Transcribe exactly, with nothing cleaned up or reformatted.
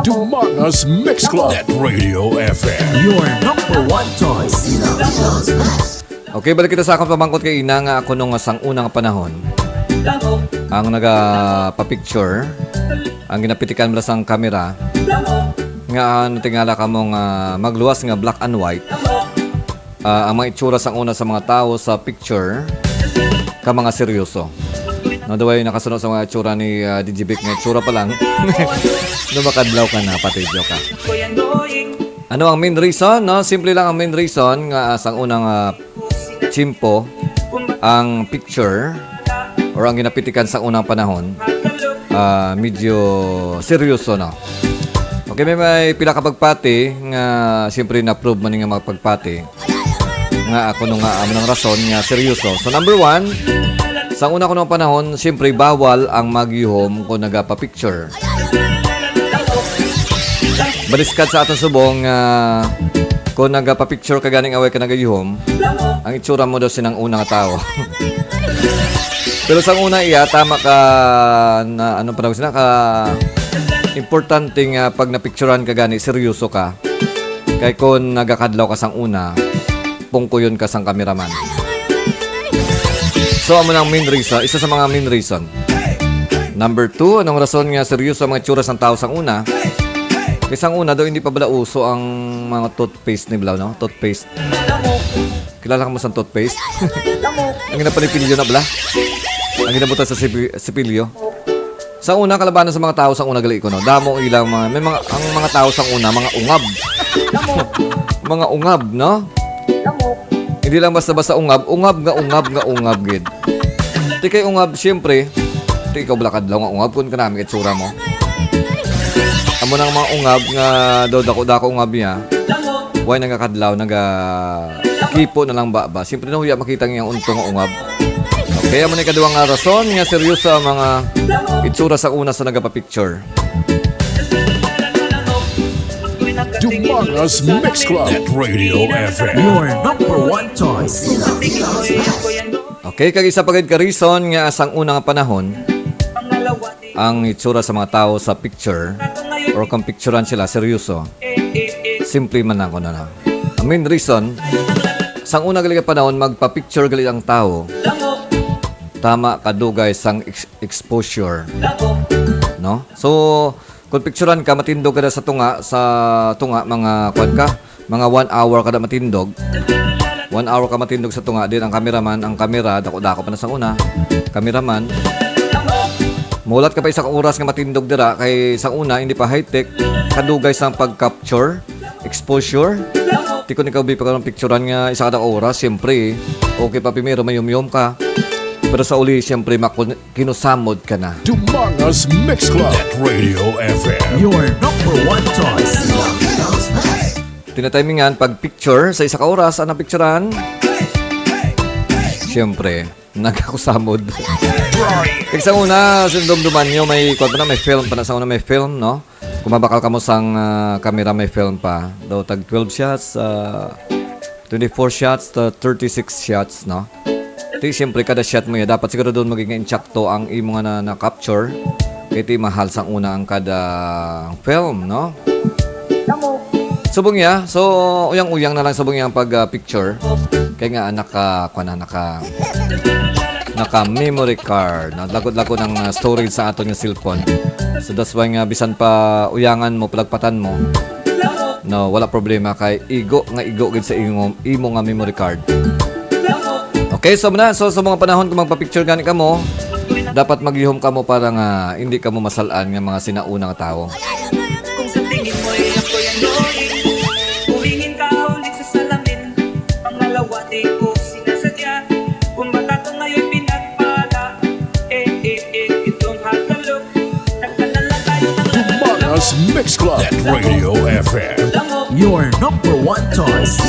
Dumangas Mix Club at Radio F M. Your number one choice. Okay, balik kita sa akong pamangkot kay ina nga ako nung sang unang panahon. Ang nagapa-picture, ang ginapitikan mo sang camera, nga natingala ka mo nga magluwas nga black and white, ah, ang mga itsura sang una sa mga tawo sa picture ka mga seryoso. No, the way nakasunod sa mga itsura ni ah, D J Vic nga itsura pa lang. No, makadlaw ka na, patidyo ka. Ano ang main reason? No, simple lang ang main reason nga ah, sang unang ah, tiyempo ang picture or ang ginapitikan sa unang panahon ah, medyo seryoso, no. Okay, may, may pila ka pagpati nga siyempre na-prove man nga mga pagpati nga ako nung nga amo ng rason nga seryoso. So number one, sa una ko nung panahon, siyempre bawal ang magyuhom kung nagapa-picture. Baliskad sa atong subong nga kung nagapa-picture ka ganing away ka nagayuhom, ang itsura mo daw sinang una nga tawo. Pero sang una iya, tama ka na ano pa daw sila ka importante nga pag napicturan ka gani, seryoso ka. Kay kung nagakadlaw ka sang una, pungkuyon ka sang kameraman. So, amo na ang main reason, isa sa mga main reason. Number two, anong rason nga seryoso ang mga itsura sang tao sang una? Kay sang una daw hindi pa bala uso ang mga toothpaste ni Blau, no? Toothpaste. Kilala ka mo sang toothpaste? Ang ginapanipilyo na bala? Ang ginabutan sa sipi- sipilyo? Sa una, kalabanan sa mga tao sa una gali ko, no? Damo ilang mga, may mga, ang mga tao sa una, mga ungab. Mga ungab, no? Hindi lang basta-basta ungab, ungab nga ungab nga ungab gid. Ti kay ungab, siyempre, ti ikaw bala kadlaw nga ungab kung kanami itsura mo. Amo nang mga ungab nga daw dako-dako ungab niya. Why nagakadlaw, naga kipo na lang ba ba? Siyempre nahuya makita ang iyang unto nga ungab. Okay, amo na ikaduha nga rason nga seryoso ang mga itsura sa una sa nagapapicture. Dumangas Mix Club at Radio F M. Your number one choice. Okay, kag isa pa gid ka reason nga sang una nga panahon ang itsura sa mga tawo sa picture or kung picturean sila seryoso. Simple man lang kuno na. Ang main reason, sang una gali nga panahon magpa-picture gali ang tawo. Tama kadugay sang ex- exposure. No? So, kung picturean ka, matindog ka na sa tunga, sa tunga, mga, kuwan ka, mga one hour ka na matindog. One hour ka matindog sa tunga, din ang cameraman, ang camera, dako-dako pa na sa una. Cameraman. Mulat ka pa isa ka oras nga matindog dira, kay sa una, hindi pa high-tech, kadugay sa pag-capture, exposure. Ti kung ikaw, bi, pa ka ng picturean nga isa ka oras, siyempre, okay pa, primero, mayumyom ka. Pero sa uli, siyempre, makun- kinusamod ka na. Dumangas Mix Club at Radio F M. Your number one choice. Tinatimingan pag picture sa isa ka oras, ang napicturan. Siyempre, nagkakusamod. Kag sa una, sindumduman nyo, may, kwan pa na, may film pa na. Sa una, may film, no? Kung mabakal ka mo sang ah, camera, may film pa. Daw tag twelve shots, ah, twenty-four shots, to thirty-six shots, no? Ti, siyempre, kada shot mo ya, dapat siguro doon maging insakto ang imo nga na, na-capture. Kay ti mahal sang una ang kada film, no? Subong ya, so uyang-uyang na lang subong ya ang pag ah, picture. Kay nga naka, kuwan na, naka naka memory card, no? Lagot-lagot ang ah, storage sa aton nga cellphone. So that's why nga bisan pa uyangan mo, palagpatan mo, no, wala problema kay igo nga igo gid sa imo, imo nga memory card. Okay, so muna, so sa mga panahon kung magpa-picture gani kamo, dapat maglihom kamo para nga hindi kamo masal-an nga mga sinauna nga tawo. Kung sa tingin mo'y ako'y annoying, humingin ka ulit sa salamin. Pangalawati ko sinasadya, kung bata ko ngayon pinagpala. Eh, eh, eh, itong hatalok, nagpadala tayo ng Dumangas Mix Club at Radio F M. Your number one choice.